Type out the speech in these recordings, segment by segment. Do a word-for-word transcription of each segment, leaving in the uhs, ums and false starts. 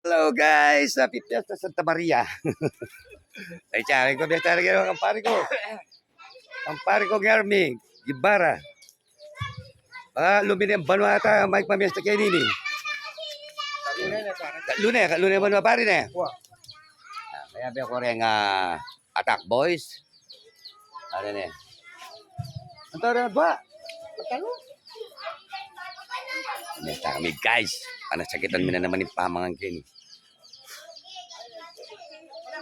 Hello guys, happy Fiesta Santa Maria. Ay, tsaka ko, Fiesta Maria, ang pare ko. Ang pare ko, Germi Guevara. Baka lumine banua ta, Mike, pamiesta kaya nini. Kalune, kalune banua, pare ne. Ah, kaya be ko rin, ah, Attack Boys. Ano ne? Ang tara ba? Miesta kami, guys. Panasakitan mi na naman ing pamangan keni.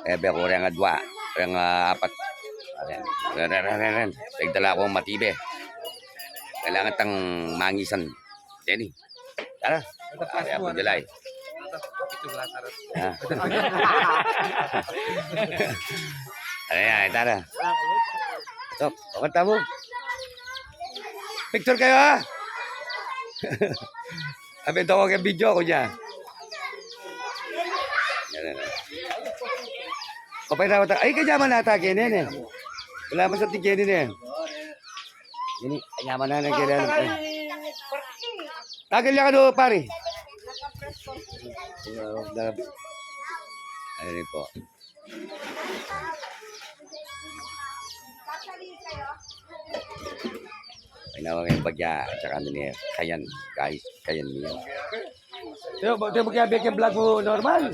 Ebe ko reng adua, reng, ah, apat. Ren, ren, ren, ren, ren. Pigdala ko matibe. Kailangan tang mangisan. Jenny. Tara. Kaya po, July. Ha? Ayan, tara. Ito, pakanta mo. Picture kayo, ha? Abi, ito ko kay video ko dyan. Yan, yan, yan. Kapay na, ay, kaya man ata, kaya ne. Wala man sa tigyan ne. Ini, kaya man na, kaya na. Tagal niya ka doon, pare. Ano po? Ay, nawa kayong bagya, at saka ano niya, kayan, guys, kayan niya. Tiyo, tiyo, bagya, bagya, vlog mo, normal.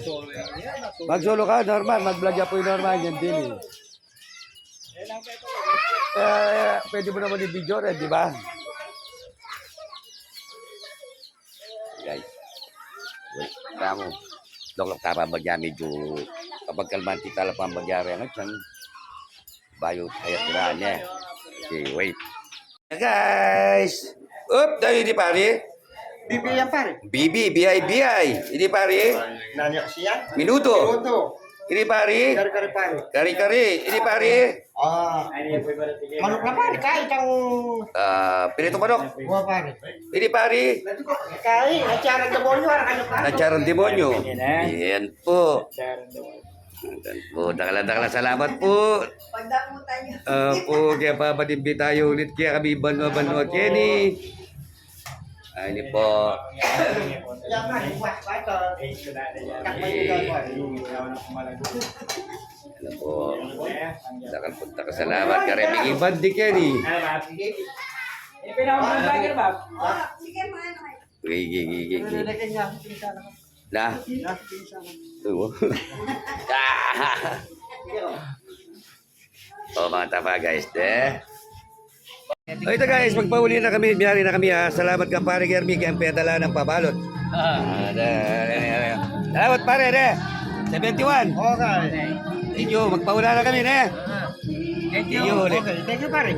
Mag-solo ka, normal. Mag-vlog ya po yung normal, yan din eh. Eh, pwede mo naman i-video rin, di ba? Guys. Wait. Kamu. Loklok tapa bagya medyo kapag kalmanti tala pang bagya rin at yan. Bayo kaya tira niya. Okay, wait. Guys. Up, tayo di pare. Bibi yan, pare. Bibi, B I B I. Ini pare. Nanya kasi yan? Minuto. Minuto. Ini pare. Kari-kari, pare. Kari-kari. Ini pare. Ah. Manok na, pare. Kahit ang Ah, pirito manok. Buwa, pare. Ini pare. Kahit, natsaran demonyo, ara kayo, pare. Natsaran demonyo. Yan po. Yan po. Dakal, dakal, salamat po. Pagdamutan niyo. Ah, po, kaya papatimbitayo ulit kaya kami banwa-banwa keni. Ay, ini po. Ano po? Dakal po, dakal salamat. Kareming iban di keni. Sige, sige, sige, sige. Na? Tuwo. Ah! O, mga tapa, guys, de. O, ito, guys, magpauli na kami, biyari na kami, ha. Salamat kang pare Germi, kaya pedala ng pabalot. Ah. Ah, da-, salamat, pare, de. Seventy-one. Okay. Thank you, magpauli na kami, ne. Thank you. Thank you, ulit. Okay, thank you, pare.